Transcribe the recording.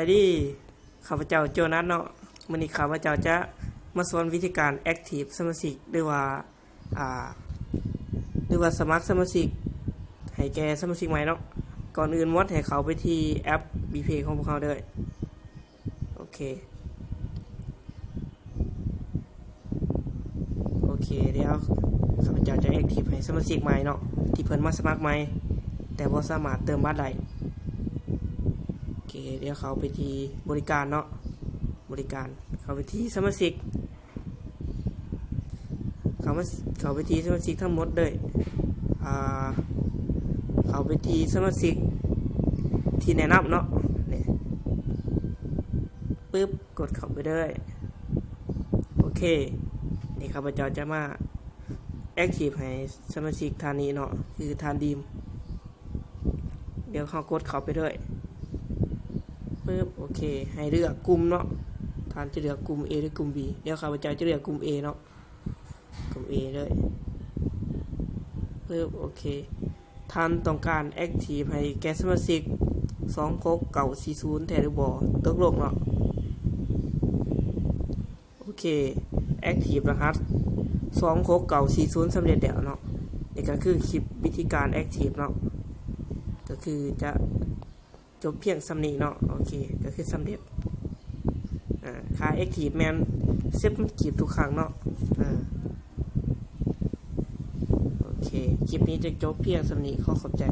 ສະບາຍດີ ຂ້າພະເຈົ້າໂຈນັດເນາະ. ມື້ນີ້ຂ້າພະເຈົ້າຈະມາສອນວິທີການ active ສະມາຊິກ ຫຼືວ່າ ອ່າ ຫຼືວ່າສະໝັກສະມາຊິກໃຫ້ແກ່ສະມາຊິກໃໝ່ເນາະ. ກ່ອນອື່ນໝົດໃຫ້ເຂົ້າໄປທີ່ແອັບ BPay ຂອງພວກເຮົາເດີ້. ໂອເຄ ໂອເຄ ດຽວຂ້າພະເຈົ້າຈະ active ໃຫ້ສະມາຊິກໃໝ່ເນາະ ທີ່ເພິ່ນມາສະໝັກໃໝ່ ແຕ່ບໍ່ສາມາດເຕີມບັດໄດ້. ໂອເຄ ດຽວເຂົ້າໄປທີ່ບໍລິການເນາະ ບໍລິການ ເຂົ້າໄປທີ່ສະມາຊິກ ເຂົ້າມາ ເຂົ້າໄປທີ່ສະມາຊິກທັງໝົດເດີ້. ອ່າ ເຂົ້າໄປທີ່ສະມາຊິກທີ່ແນະນຳເນາະ ນີ້ ປຶບ ກົດເຂົ້າໄປເລີຍ. ໂອເຄ ນີ້ຂ້າພະເຈົ້າຈະມາ active ໃຫ້ສະມາຊິກທ່ານນີ້ເນາະ ຄືທ່ານດີມ. ດຽວເຮົາກົດເຂົ້າໄປເລີຍ ປຶບ ໂອເຄ ໃຫ້ເລືອກກຸ່ມເນາະ ທ່ານຈະເລືອກກຸ່ມ A ຫຼືກຸ່ມ B. ດຽວຂ້າພະເຈົ້າຈະເລືອກກຸ່ມ A ເນາະ ກຸ່ມ A ເລີຍ ປຶບ ໂອເຄ ທ່ານຕ້ອງການ active ໃຫ້ແກ່ສະມາຊິກສອງຫົກເກົ້າສີ່ສູນແທ້ຫຼືບໍ່? ຕົກລົງເນາະ. ໂອເຄ active ລະຫັດສອງຫົກເກົ້າສີ່ສູນສຳເລັດແລ້ວເນາະ. ນີ້ກໍຄືຄລິບວິທີການ active ເນາະ ກໍຄືຈະຈົບພຽງສ່ຳນີ້ເນາະ. ໂອເຄ ກໍຄືສຳເລັດ ອ່າ ຄ່າ active ແມ່ນສິບພັນກີບທຸກຄັ້ງເນາະ. ອ່າ ໂອເຄ ຄລິບນີ້ຈະຈົບພຽງສ່ຳນີ້ ຂໍຂອບໃຈ.